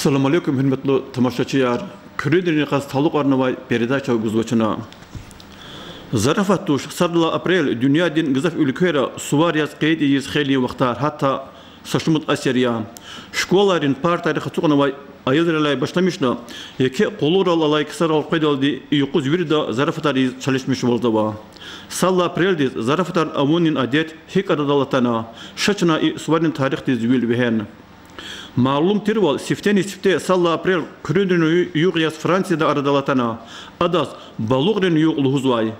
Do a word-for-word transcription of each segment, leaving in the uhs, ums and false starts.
Салам алейкум, гьуьрметлу тамашачияр! Куьруьдрин йикъаз талукьарнавай передача гузва чна. Зарафат туш, сад лагьай апрель дуьньядин гзаф уьлквейра сувар яз къейд ийиз хейлин вахтар, гьатта са шумуд асир я. Школайрин партайрихъ ацукьнавай аялрилай башламишна, еке къуллугърал алай ксарал къведалди и юкъуз вирида зарафатар ийиз чалишмишвалзава. Сад лагьай апрельдиз зарафатар авунин адет гьикӏ арадал атана, ша чна и суварин тарихдиз вил вегьена. Малум тирвал, сифтени-сифте сад лагьай апрель куьруьнрин ю-, югъ яз Францияда арадал атана. Адаз балугърин югъ лугьузвай.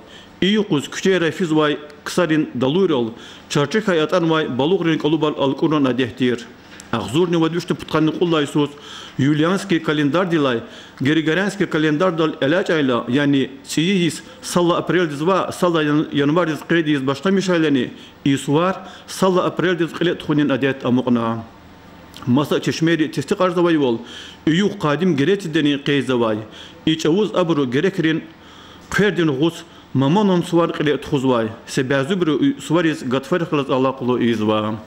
И юкъуз куьчейра физвай ксарин далуйрал чарчикай атӏанвай балугърин кӏалубар алкӏурун адет тир. Агъзурни вад вишни пудкъанни кьуд лагьай йисуз юлианский календардилай григорианский календардал элячӏайла, яни цӏийи йис сад лагьай апрельдиз ва сад лагьай ян-, январдиз къейд ийиз башламишайлани, и сувар сад лагьай апрельдиз кьиле тухунин адет амукьна. Маса чешмейри тестикьарзавайвал, и югъ къадим Грециядани къейдзавай. И чӏавуз абуру грекрин хъвердин гъуц Мамонан сувар кьиле тухузвай. Са бязибуру и сувариз гатфарихъ галаз алакъалу ийизва.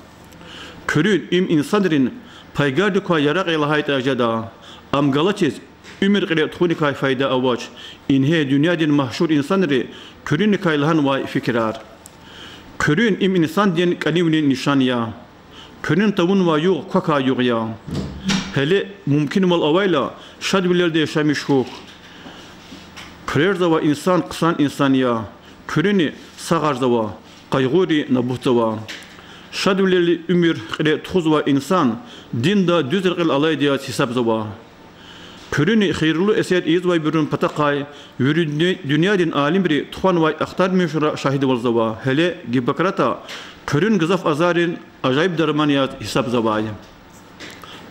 Куьруьн им инсанрин пайгарни квай яракь я лагьайтӏа жеда. Ам галачиз уьмуьр кьиле тухуникай файда авач. Ингье дуьньядин машгьур инсанри куьруьникай лагьанвай фикирар. Куьруьн им инсандин кӏанимрин нишан я. Куьруьн тавунвай югъ квакай югъ я. Гьеле мумкинвал авайла, шадвилелди яшамиш хьухь. Куьрерзавай инсан хъсан инсан я. Куьруьни сагъарзава, къайгъуйри набутзава. Шадвилелди уьмуьр кьиле тухузвай инсан динда дуьз рекьел алайди яз гьисабзава. Куьруьни хийирлу эсер ийизвайбурун патахъай вири дуьне-, дуьньядин алимри тухванвай ахтармишунра шагьидвалзава. Гьеле Гиппократа куьруьн гзаф азаррин ажайиб дарман яз гьисабзавай.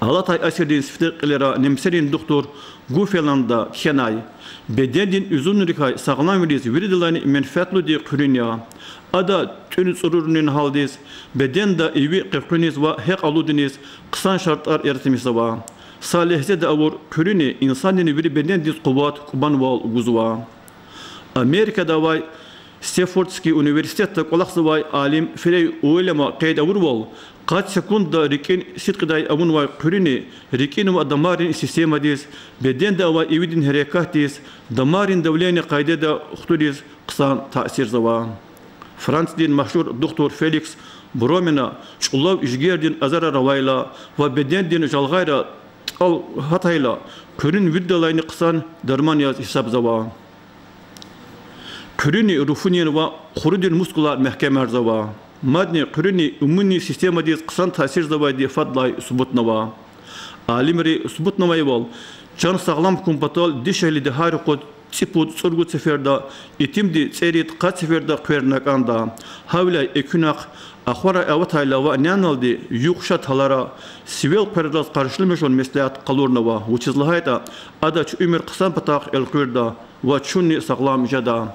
Алатай асирдин сифте кьилера немсерин духтур Гуффеланда кхьенай: бедендин уьзуьнрикай сагъламвилиз виридалайни менфятлуди куьруьн я. Ада тӏуьн-цӏурурунин гьалдиз, беденда иви къекъуьниз ва гьекь алудуниз хъсан шартӏар яратмишзава. Са легьзеда авур куьруьни инсандин вири бедендиз къуват, кӏубанвал гузва. Америкада авай Стенфордский университетда кӏвалахзавай алим Фрей Уильяма къейд авурвал, къад секундда рикӏин сидкьидай авунвай куьруьни рикӏин ва дамаррин системадиз, беденда авай ивидин гьерекатдиз, дамаррин давление къайдада хтуниз хъсан таъсирзава. Франциядин машгьур духтур Феликс Бромена чӏулав жигердин азарар авайла ва бедендин жалгъайра тӏал гьатайла, куьруьн виридалайни хъсан дарман яз гьисабзава. Куьруьни руфунин ва хурудин мускулар мягькемарзава. Мадни куьруьни иммунный системадиз хъсан таъсирзавайди фадлай субутнава. Алимри субутнавайвал, чан сагълам хьун патал дишегьлиди гьар юкъуз цӏипуд-цӏуругуд сеферда, итимди цӏерид-къад сеферда хъверна кӏанда. Гьавиляй экуьнахъ ахварай аватайла ва няналди югъ шад гьалара, сивел хъверраз къаршиламишун меслят къалурнава, вучиз лагьайтӏа адач уьмуьр хъсан патахъ элкъуьрда ва чунни сагълам жеда.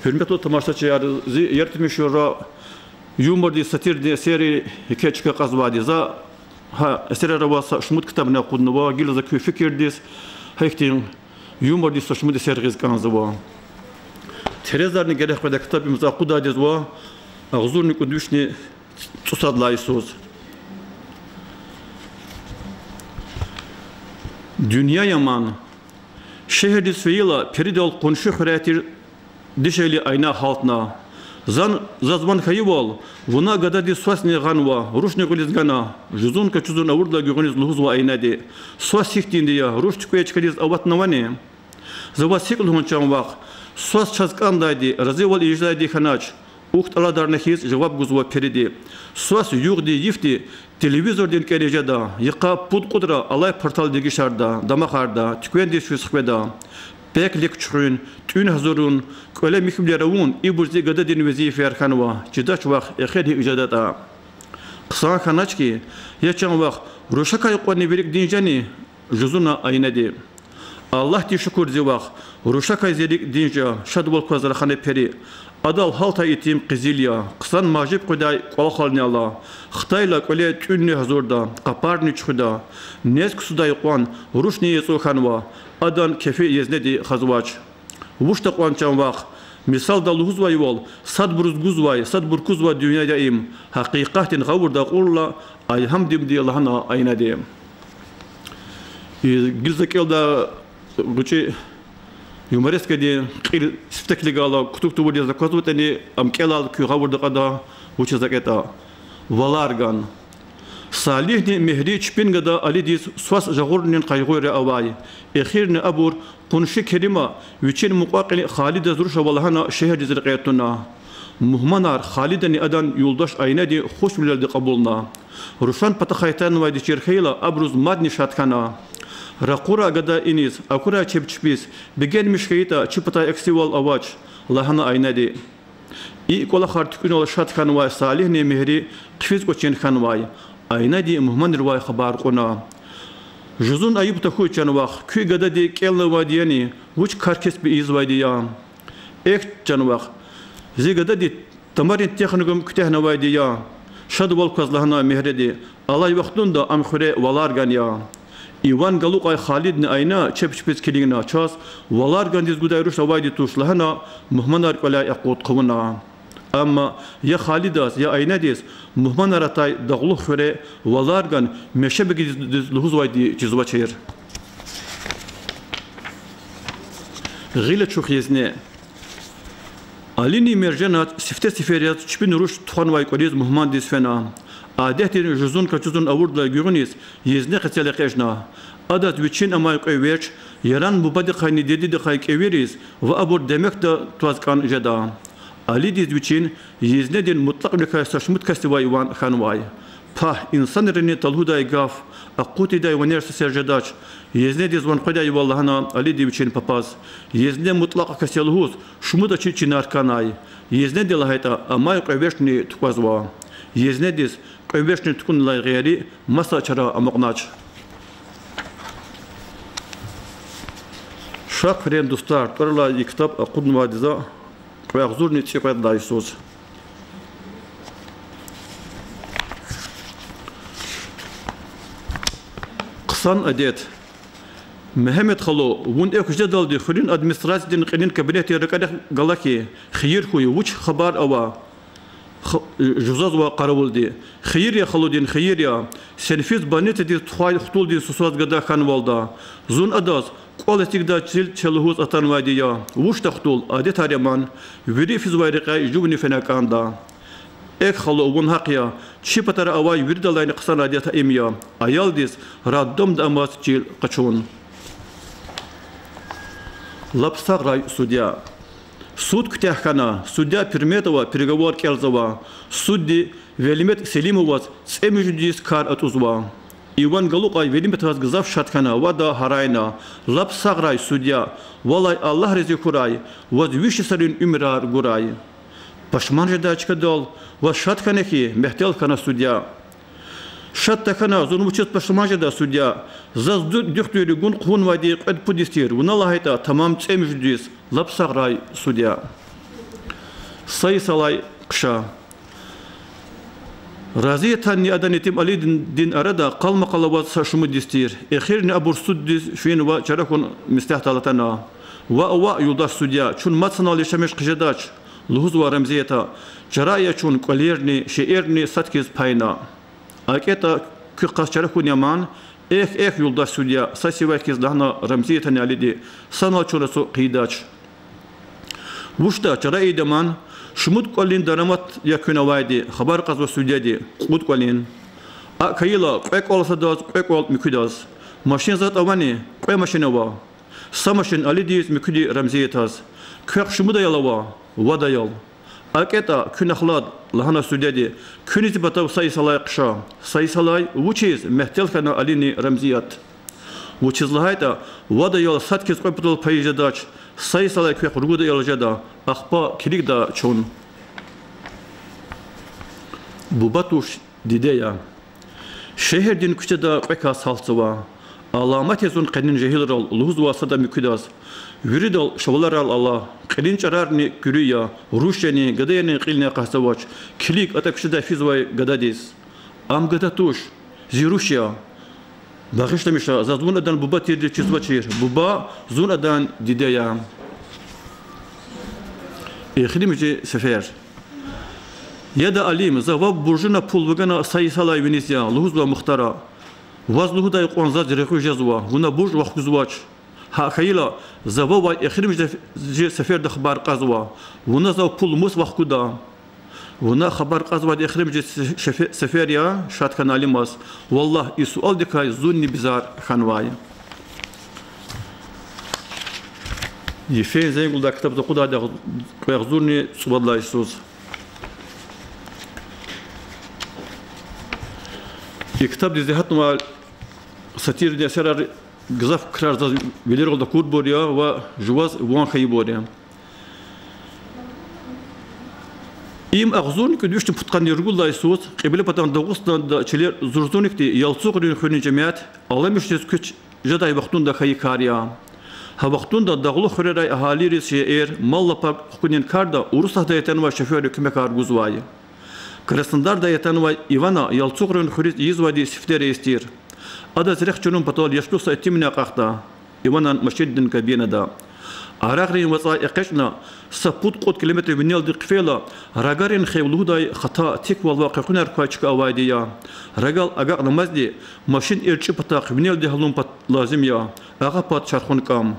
Гьуьрметлу тамашачияр, зи яратмишунра юмордин, сатирдин эсерри еке чка кьазвайди я. За гьа эсерар авай са шумуд ктабни акъуднава, гила за куь фикирдиз гьа ихьтин юмордин са шумуд эсер гъиз кӏанзава. Терезарни герек къведай ктаб им за акъудайди я, агъзурни кӏуьд вишни цӏусад лагьай йисуз. Дуьнья яман. Шегьердиз фейила, перидал къунши хуьряй тир дишегьли Айна гьалтна. Зан, заз ван хьайивал, вуна гададиз свасни гъанва, рушни гъуьлиз гана, жузун-качузун авурдалай гуьгъуьниз лугьузва Айнади: Свас гьихьтинди я, руш туькӏвей чкадиз аватнавани? За ваз гьикӏ лугьун, чан вах, свас чаз кӏандайди, разивал ийиз жедайди хьанач, ухт аладарна хьиз жаваб гузва периди. Свас югъди-йифди телевизордин кӏериз жеда, йикъа пуд-кьудра алай партал дегишарда, дамахарда, туьквендиз физ хкведа. Пек-лек чуьхуьн, тӏуьн гьазурун, кӏвале михьвилер авун ибур зи гададин везифаяр хьанва, чидач вах, эхир гьикӏ жедатӏа. Хъсан хьанач хьи, я чан вах, рушакай кьванни ви рикӏ дин жени? Жузуна Айнади. Аллагьдиз шукур, зи вах, рушакай зи рикӏ дин жеда, шадвал кваз рахана пери. Адал гьалтай итим къизил я, хъсан мажиб къведай кӏвалахални ала. Хтайла кӏвале тӏуьнни гьазурда, къапарни чуьхуьда. Нез ксудай кьван рушни яцӏу хьанва, адан кефи езнеди хазвач. Вучда кьван, чан вах, мисалда лугьузвайвал, садбуруз гузвай, садбур кузвай дуьнья я им, гьакъикъатдин гъавурда акьурла, альгьамдимди лагьана Айнади. Гила за кӀелдай гъвечӀи юморескадин кьил сифте килигайла кутуг тавурди яз аквазватӀани, ам кӀелайла куьн гъавурда кьада, вучиз акӀетӀа. Валарган. Салигьни Мегьри чпин гада Алидиз свас жагъурунин къайгъуйри авай. Эхирни абур къунши Керима вичин мукьва-кьили Халидаз руш ава лагьана шегьердиз рекье туна. Мугьманар Халидани адан юлдаш Айнади хушвилелди кьабулна. Рушан патахъай атанвайди чир хьайила, абуруз мадни шад хьана. Ракъура гада иниз, акурай чеб чпиз, бегенмиш хьайитӀа, чи патай аксивал авач,— лагьана Айнади. И кӀвалахар туькӀуьрнавайла шад хьанвай Салигьни Мегьри хъфиз кӀвачин хьанвай. Айнади мугьманривай хабар кьуна: Жузун айиб тахьуй, чан вах, куь гадади кӀелнавайди яни, вуч кар-кеспи ийизвайди я? Эхь, чан вах, зи гадади тамарин техникум куьтягьнавайди я,— шадвал кваз лагьана Мегьриди. Алай вахтунда ам хуьре Валарган я. Иван галукьай Халидни Айна чеб чпиз килигна, чаз Валаргандиз гудай руш авайди туш лагьана, мугьманар кӀваляй акъуд хъувуна. Амма я Халидаз, я Айнадиз мугьманар атай дагълух хуьре Валарган мешебегидиз лугьузвайди чизвачир. Гъил ачух езне. Алини Мержанат сифте сефер яз чпин руш тухванвай кӀвализ мугьмандиз фена. Адетдин жузун-качузун авурдалай гуьгъуьниз езне къецел экъечӀна. Адаз вичин амай кьве верч, Яран бубадихъайни дидедихъай кӀевириз ва абур демекда тваз кӀан жеда. Алидиз вичин езнедин мутлакьвиликай са шумуд касдивай ван хьанвай. Пагь, инсанрини талгьудай гаф, акъуд тийидай ванер са сер жедач, езнедиз ван къведайвал лагьана Алиди вичин папаз. Езне мутлакь кас я лугьуз шумуд чи чинар кӀанай. Езнеди лагьайтӀа, амай кьве верчни тукӀвазва. Езнедиз кьве верчни тукӀунилай гъейри маса чара амукьнач. Ша, хъуьрен дустар, тӀвар алай и ктаб акъуднавайди я за кьве агъзурни цӀикьвед лагьай йисуз. Хъсан адет. Мегьамед халу, вун экв жедалди хуьруьн администрациядин кьилин кабинетдин ракӀарихъ гала хьи, хийир хьуй, вуч хабар ава? Х-, жузазва къаравулди. Хийир я, халудин, хийир я. Сен физ больницадиз тухвай хтулдин сусаз гада хьанвалда. Зун адаз кӀвал эцигдай чил це лугьуз атанвайди я. Вучда хтул, адетар я ман. Вири физвай рекьяй жувни фена кӀанда. Экв, халу, вун гьахъ я. Чи патара авай виридалайни хъсан адет им я: аялдиз роддомда амаз чил къачун. Лап сагърай судья. Суд куьтягь хьана, судья Пирметова переговор кӀелзава. Судди Велимет Селимоваз цӀемуьжуьд йис кар атӀузва. Иван галукьай Велиметаз гзаф шад хьана ва ада гьарайна: Лап сагърай, судья! Валай Аллагь рази хьурай, ваз виш йисарин уьмуьрар гурай. Пашман жедай чкадал ваз шад хьана хьи, мягьтел хьана судья. Шад тахьана, зун вучиз пашман жеда, судья? Заз ду-, дуьхтуьри гун хъувунвайди кьвед-пуд йис тир, вуна лагьайтӀа, тамам цӀемуьжуьд йис. Лап сагърай, судья. Са йисалай хъша. Разиятанни адан итим Алидин арада къалмакъал аваз са шумуд йис тир. Эхирни абур суддиз фин ва чара хьун меслятдал атана. Ваъ, ваъ, юлдаш судья, чун мад санал яшамиш хъжедач,— лугьузва Рамзията. Чара ая чун кӀвалерни, шейэрни сад хьиз пайна. АкӀ ятӀа, куь къаз чара хьун я ман. Эхь, эхь, юлдаш судья,— са сивяй хьиз лагьана Рамзиятани Алиди, санал чун ацукь хъийидач. Вучда, чара ийида ман. Шумуд кӀвалин дарамат я куьн авайди,— хабар кьазва судьяди. Кьуд кӀвалин. АкӀ хьайила, кьве кӀвал садаз, кьве кӀвал муькуьдаз. Машин затӀ авани? Кьве машин ава. Са машин Алидиз, муькуьди Рамзиятаз. Квехъ шумуд аял ава? Вад аял. АкӀ ятӀа, куьн ахлад,— лагьана судьяди. Куьн зи патав са йисалай хъша. Са йисалай? Вучиз? мягьтел хьана Алини Рамзият. Вучиз лагьайтӀа, вад аял сад хьиз кьве патал пайиз жедач, са йисалай квехъ ругуд аял жеда, ахпа килигда чун. Буба туш, диде я. Шегьердин куьчеда кьве кас гьалтзава. Аламат я зун къенин жегьилрал,— лугьузва сада муькуьдаз. Виридал шевалерал ала, кьилин чӀарарни куьруь я, руш яни, гада яни кьилни акъатзавач. Килиг, атӀа куьчеда физвай гададиз. Ам гада туш, зи руш я. Багъишламиша, заз вун адан буба тирди чизвачир. Буба, зун адан диде я. Эхиримжи сефер. Яда, Алим, за вав буржуна пул вугана са йисалай виниз я,— лугьузва Мухтара. Ваз лугьудай кьван заз регъуь жезва, вуна бурж вахгузвач. Гьакӏ хьайила, за вавай эхиримжи сеферда хабар кьазва. Вуна зав пул мус вахгуда? Вуна хабар кьазвайди эхиримжи сефер я? Шад хьана Алимаз. Валлагь, и суалдикай зунни бизар хьанвай. Йифен зенгулдай ктаб за акъудайди кьве агъзурни цӏувад лагьай йисуз. И ктабдиз гьатнавай сатирдин эсерар гзаф крар заз вилералди акурбур я ва жуваз ван хьайибур я. Им агъзурни кӏуьд вишни пудкъанни ругуд лагьай йисуз Кьиблепатан Дагъустанда чилер зурзурникди Ялцугърин хуьруьн жемят аламишдиз куьч жедай вахтунда хьайи кар я. Гьа вахтунда дагълух хуьрерай агьалийриз шейэр, мал-лапар хкунин карда Урусатдай атанвай шофёрри куьмекар гузвай. Краснодардай атанвай Ивана Ялцугърин хуьруьз ийизвайди сифте рейс тир. Адаз рехъ чирун патал яшлу са итимни акьахда Иванан машиндин кабинада. Арагърин вацӏай экъечӏна, са пуд-кьуд километр винелди хъфейла, Рагарин хев лугьудай хата тиквал ва къекъуьнар квай чка авайди я. Рагал агакьнамазди машин эрчӏи патахъ винелди гьалун пат-, лазим я, агъа пад чархун кӏам.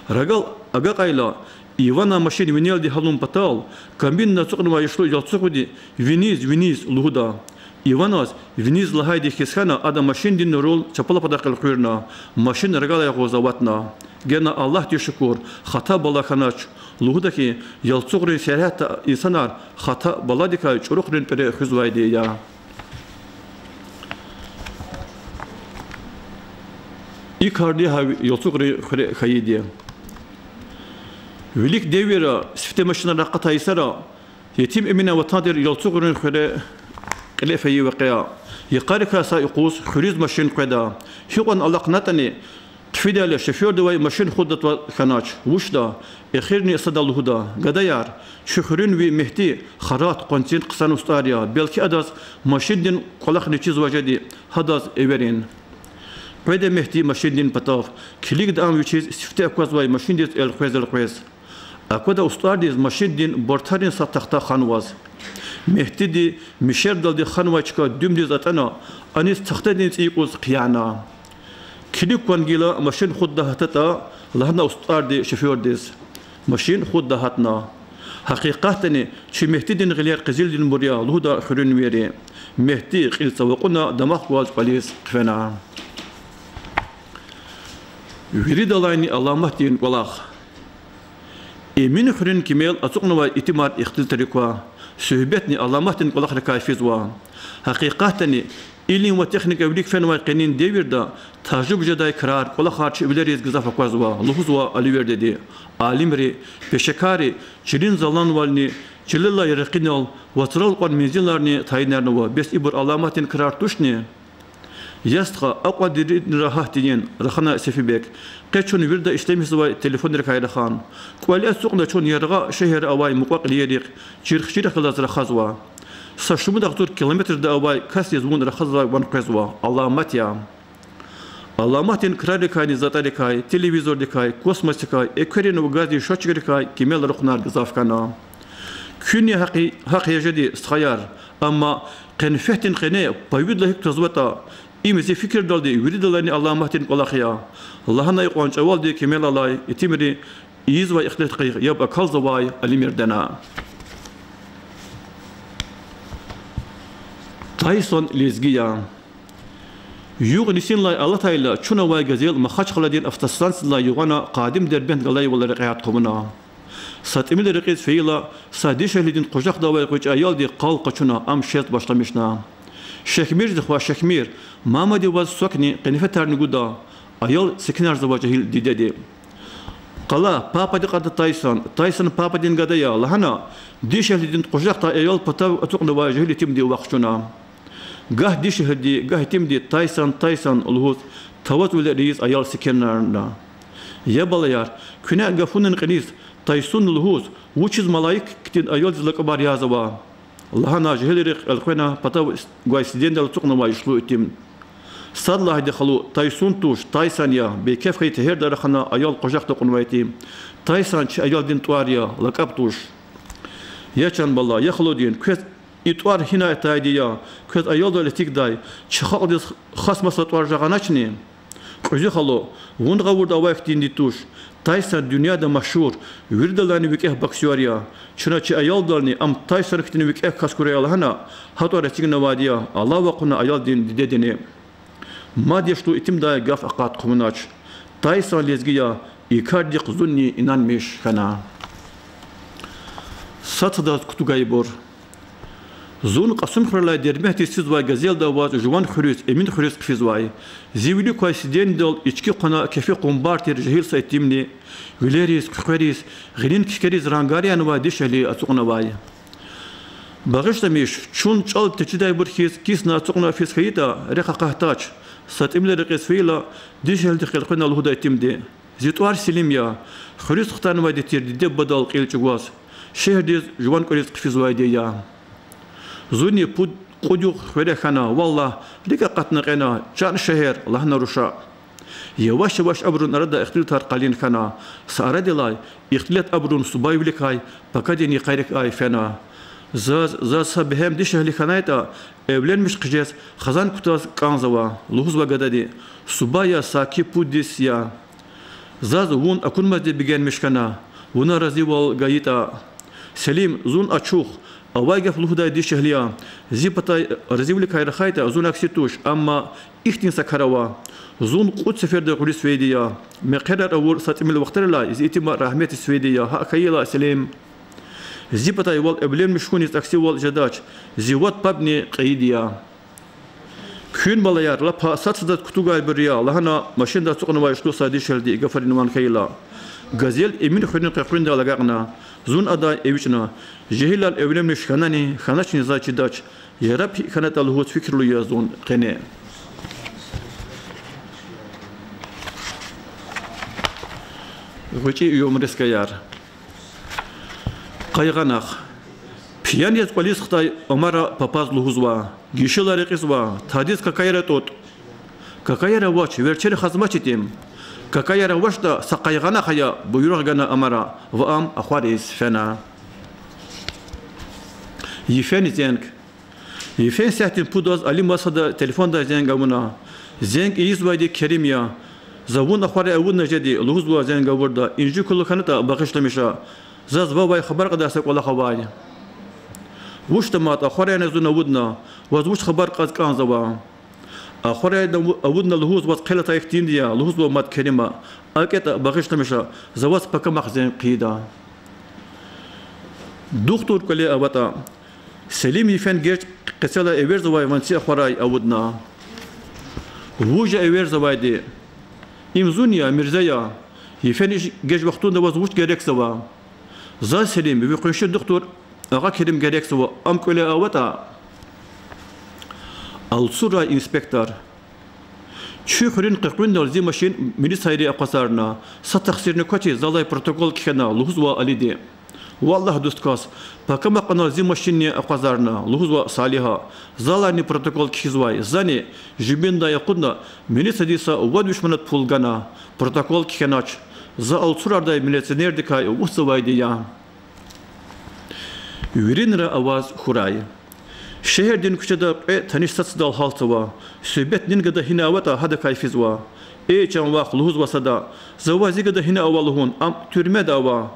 Рагал агакьайла, Ивана машин винелди гьалун патал, кабинада ацукьнавай яшлу Ялцугъуди: виниз, виниз лугьуда. Иваназ виниз лагьайди хьиз хьана, ада машиндин руль чапала патахъ элкъуьрна, машин рагалай агъуз аватна. Гена Аллагьдиз шукур, хата-бала хьанач. Лугьуда хьи, Ялцугърин сергьятда инсанар хата-баладикай чӏурухрин пӏере хуьзвайди я. И карди гьа Ялцугърин хуьре хьайиди я. Вилик девирра сифте машинар акъатай йисара Етим Эминан ватан тир Ялцугърин хуьре кьиле фейи вакъиа. Йикъарикай са юкъуз хуьруьз машин къведа. Гьикьван алахънатӏани, хъфидайла шофёрдивай машин хутӏда тваз хьанач. Вучда? Эхирни сада лугьуда: гадаяр, чи хуьруьнви Мегьди харат, къванцин хъсан устӏар я, белки адаз машиндин кӏвалахни чизвай жеди, гьадаз эверин. Къведа Мегьди машиндин патав, килигда ам вичиз сифте аквазвай машиндиз элкъвез-элкъвез. Аквада устӏардиз машиндин бортарин са тахта ханваз. Мегьдиди мишердалди ханвай чка дуьмдиз атӏана, аниз тахтадин цӏи юкъуз хъияна. Килиг кван гила машин хутӏда гьататӏа, лагьана устӏарди шофёрдиз. Машин хутӏда гьатна. Гьакъикъатдани чи Мегьдидин гъилер къизилдинбур я, лугьуда хуьруьнвийри. Мегьди кьил цава кьуна дамах гваз кӏвализ хъфена. Виридалайни аламатдин кӏвалах. Эминхуьруьн кимел ацукьнавай итимар ихтилатри ква, суьгьбетни аламатдин кӏвалахрикай физва. Гьакъикъатдани, илим ва техника вилик фенвай къенин девирда тажуб жедай крар, кӏвалахар чи вилериз гзаф аквазва, лугьузва Аливер деди. Алимри, пешекарри чилин заланвални, чилелай ракъинал, вацрал кьван мензиларни тайинарнава, бес ибур аламатдин крар тушни? Я стха, акьван деринра гьат тийин, рахана Сефибег. Къе чун вирида ишлемишзавай телефонрикай рахан. КӀвале ацукьна чун яргъа шегьерра авай мукьва-кьилийрихъ чирхчирихъ галаз рахазва. Са шумуд агъзур километрда авай касдиз вун рахазвай ван къвезва. Аламат я. Аламатдин краррикайни затӀарикай, телевизордикай, космосдикай, экверрин ва газдин счётчикрикай кимел рахунар гзаф хьана. Куьнни гьахъ, гьахъ я жеди, стхаяр, амма къенфетдин къене пайвидалай гьикӀ тазватӀа, им зи фикирдалди виридалайни аламатдин кӀвалах я, лагьана икьван чӀавалди кимел алай итимри ийизвай ихтилатдихъ яб акалзавай Алимирдана. Тайсон лезги я. Югъ нисинлай алатайла, чун авай газел Махачкъаладин автостанциядилай югъана къадим Дербент галайвал рекьяй тухвана. Са тӀимил рекьиз фейила, са дишегьлидин къужахда авай гъвечӀи аялди къал къачуна, ам шез башламишна. Шехьмирзихъ ваз, Шехьмир, мамади ваз свакни къенфетарни гуда, аял секинарзавай жегьил дидеди. Къала, папади кьада Тайсон, Тайсон пападин гада я, лагьана, дишегьлидин къужахдай аял патав ацукьнавай жегьил итимдив вахчуна. Гагь дишегьлиди, гагь итимди Тайсон, Тайсон лугьуз, тавазвилер ийиз аял секинарна. Я балаяр, куьне гафунин кьилиз Тайсун лугьуз, вучиз малаик хьтин аялдиз лакӀабар язава? Лагьана жегьилрихъ элкъвена патав гвай сидендал ацукьнавай яшлу итим. Сад лагьайди халу Тайсун туш, Тайсон я, бейкеф хьайи тегьерда рахана аял къужахда кьунвай итим. Тайсон чи аялдин тӀвар я, лакӀаб туш. Я чан бала, я халудин, квез И тӀвар гьинай атайди я, квез аялдал этикдай, чи халкьдиз хас маса тӀвар жагъаначни? Кьуьзуь халу, вун гъавурда авай хьтинди туш. Тайсон дуьньяда машгьур, виридалайни викӀегь боксёр я. Чна чи аялдални ам Тайсон хьтин викӀегь кас хьурай лагьана, гьа тӀвар эцигнавайди я, алава кьуна аялдин дидедини. Мад яшлу итимдай гаф акъат хъувунач. Тайсон лезги я, и кардихъ зунни инанмиш хьана. Сад садаз кутугайбур. Зун Кьасумхуьрелай Дербентдиз физвай газелда аваз жуван хуьруьз, Эминхуьруьз хъфизвай. Зи вилик квай сиденидал ички хъвана кефи къунбар тир жегьил са итимни вилериз, хъуькъвериз, гъилин кикериз рангарянавай дишегьли ацукьнавай. Багъишламиш, чун чӀал течидайбур хьиз кисна ацукьна физ хьайитӀа, рехъ акъатдач, са тӀимил рекьиз фейила, дишегьлидихъ элкъвена лугьудай итимди. Зи тӀвар Селим я, хуьруьз хтанвайди тир диде-бубадал кьил чӀугваз, шегьердиз жуван кӀвализ хъфизвайди я. Зунни пуд-кьуд югъ хуьре хьана, валлагь, рикӀ акъатна кьена, чан шегьер, лагьана руша. Яваш-яваш абурун арада ихтилатар къалин хьана, са арадилай ихтилат абурун субайвиликай пакадин йикъарикай фена. Заз, заз са бегьем дишегьли хьанайтӀа, эвленмиш хъжез хизан кутаз кӀанзава, лугьузва гадади. Субай я, саки пуд йис я. Заз вун акунмазди бегенмиш хьана, вуна разивал гайитӀа. Селим, зун ачух, авай гаф лугьудай дишегьли я. Зи патай разивиликай рахайтӀа, зун акси туш, амма ихьтин са кар ава. Зун кьуд сеферда гъуьлуьз фейди я. Мехъерар авур са тӀимил вахтарилай зи итимар рагьметдиз фейди я. ГьакӀ хьайила, Селим, зи патайвал эвленмиш хьуниз аксивал жедач, зи вад пабни кьейиди я. Куьн, балаяр, лап гьа сад садаз кутугайбур я, лагьана машинда ацукьнавай ишлу са дишегьлиди и гафарин ван хьайила. Газел Эминхуьруьн къекъуьндай агакьна, зун адай эвичӀна, жегьилар эвленмиш хьанани, хьаначни заз чидач, яраб гьикӀ хьанатӀа лугьуз фикирлу я зун къене. ГъвечӀи юморескаяр. Къайгъанахъ. Пиян яз кӀвализ хтай Омара папаз лугьузва: гишила рекьизва, тадиз какаяр атӀутӀ. Какаяр авач, верчер хазмач итим. Какаяр авачтӀа, са къайгъанахъ ая, буйругъ гана Омара ва ам ахвариз фена. Йифен зенг. Йифен сятдин пудаз Алимаз сада телефондай зенг авуна. Зенг ийизвайди Керим я. За вун ахварай авудна жеди, лугьузва зенг авурда, инжи кулу хьанатӀа багъишламиша. Заз вавай хабар кьадай са кӀвалах авай. Вучда мад, ахварайни зун авудна, ваз вуч хабар кьаз кӀанзава? Ахварай авудна лугьуз ваз хъел атай хьтинди я, лугьузва мад Керима. АкӀ ятӀа багъишламиша, за ваз пакамахъ зенг хъийида. Духтур кӀвале аватӀа, Селим йифен геж къецелай эверзавай ванци ахварай авудна. Вуж я эверзавайди? Им зун я, Мирзе я. Йифен геж вахтунда ваз вуч герекзава? Заз, Селим, ви къунши духтур агъа Керим герекзава, ам кӀвале аватӀа. Алцурай инспектор. Чи хуьруьн къекъуьндал зи машин милицайри акъвазарна. Са тахсирни квачиз залай протокол кхьена, лугьузва Алиди. Валлагь, дуст кас, пакамахъ кьуна зи машинни акъвазарна, лугьузва Салигьа. Залайни протокол кхьизвай, зани, жибиндай акъудна, милицайди са вад виш манат пул гана, протокол кхьенач. За Алцурардай милиционердикай вучзавайди я. Виринра аваз хьурай. Шегьердин куьчеда кьве таниш сад-садал гьалтзава. Суьгьбетдин гада гьина аватӀа, гьадакай физва. Эй, чан вах, лугьузва сада, за ваз зи гада гьина ава лугьун, ам туьрмеда ава.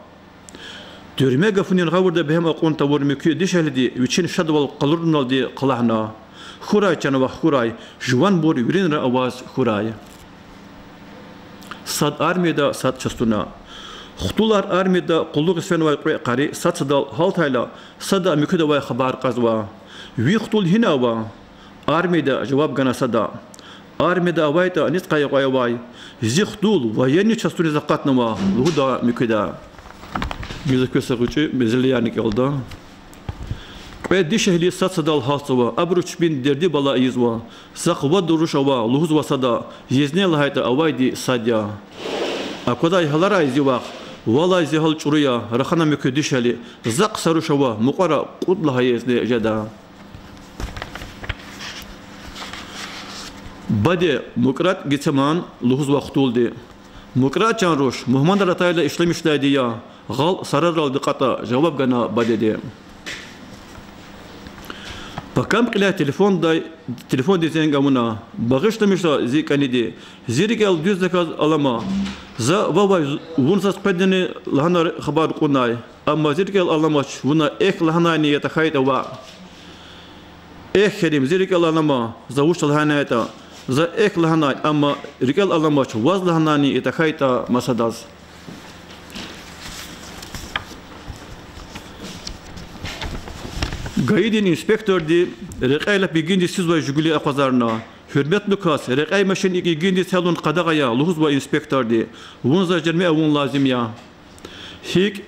Туьрме гафунин гъавурда бегьем акьун тавур муькуь дишегьлиди вичин шадвал къалуруналди хълагьна: Хьурай, чан вах, хьурай, жуванбур виринра аваз хьурай. Сад армияда, сад частуна. Хтулар армияда къуллугъиз фенвай кьве къари сад-садал гьалтайла, сада муькуьда авай хабар кьазва: Ви хтул гьина ава? Армияда, жаваб гана сада. Армияда авайтӀа, низ къайгъу авай? Зи хтул военный частуниз акъатнава, лугьуда муькуьда. Гила квез са гъвечӀи мезлиярни кӀелда. Кьве дишегьли сад-садал гьалтзава, абуру чпин дерди-бала ийизва. Захъ вад руш ава, лугьузва сада, езне лагьайтӀа авайди сад я. Аквадай гьаларай, зи вах, валай зи гьал чӀуру я, рахана муькуь дишегьли, захъ са руш ава, мукьвара кьуд лагьай езне жеда. Баде, мукӀрат гицеман, лугьузва хтулди. МукӀрат, чан руш, мугьманар атайла ишлемишдайди я, гъал сараралди кьатӀа, жаваб гана бадеди. Пакам кьиляй телефондай, телефондиз зенг авуна. Багъишламиша, зи кӀаниди. Зи рикӀел дуьздаказ алама. За вавай, вун заз къведани лагьана хабар кьунай. Амма зи рикӀел аламач, вуна эхь лагьанайни я тахьайтӀа ваъ. Эхь, Керим, зи рикӀел алама, за вуч лагьанайтӀа. За эхь лагьанай, амма рикӀел аламач, ваз лагьанайни я тахьайтӀа масадаз. ГАИ-дин инспекторди рекьяй лап йигиндиз физвай Жигули акъвазарна. Гьуьрметлу кас, рекьяй машин икӀ йигиндиз гьялун къадагъа я, лугьузва инспекторди. Вун заз жерме авун лазим я. ГьикӀ,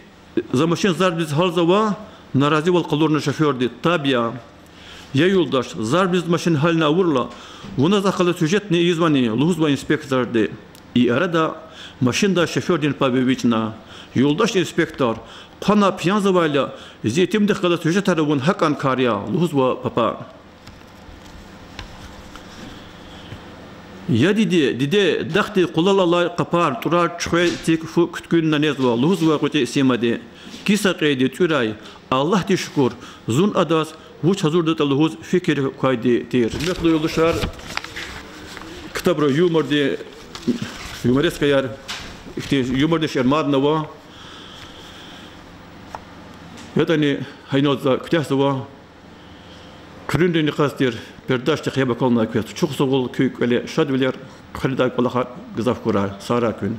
за машин зарбиз гьалзава, наразивал къалурна шофёрди. Таб я. Я юлдаш, зарбиз машин гьална авурла, вуна захъ галаз сюжетни ийизвани, лугьузва инспекторди. И арада машиндай шофёрдин папа эвичӀна. Юлдаш инспектор, хъвана, пиянзавайла, зи итимдихъ галаз сюжетар авун гьакӀан кар я, лугьузва папа. Я диде, диде, дахди къулал алай къапар, тӀурар, чуьхвер, цик, фу куьткуьнна незва, лугьузва КъвецӀи Симади. Киса кьейди тӀуьрай, Аллагьдиз шукур, зун адаз вуч гьазурдатӀа лугьуз фикир квайди тир. Гьуьрметлу юлдашар, ктабра юморди, юморескаяр, ихьтин юмордин шейэр мадни ава. ЯтӀани гьа инал за куьтягьзава. Куьруьнрини кьаз тир передачадихъ яб акалунай квез чухсагъул, куь кӀвале шадвилер, хуьруьдай кӀвалахар гзаф хьурай, сагърай куьн.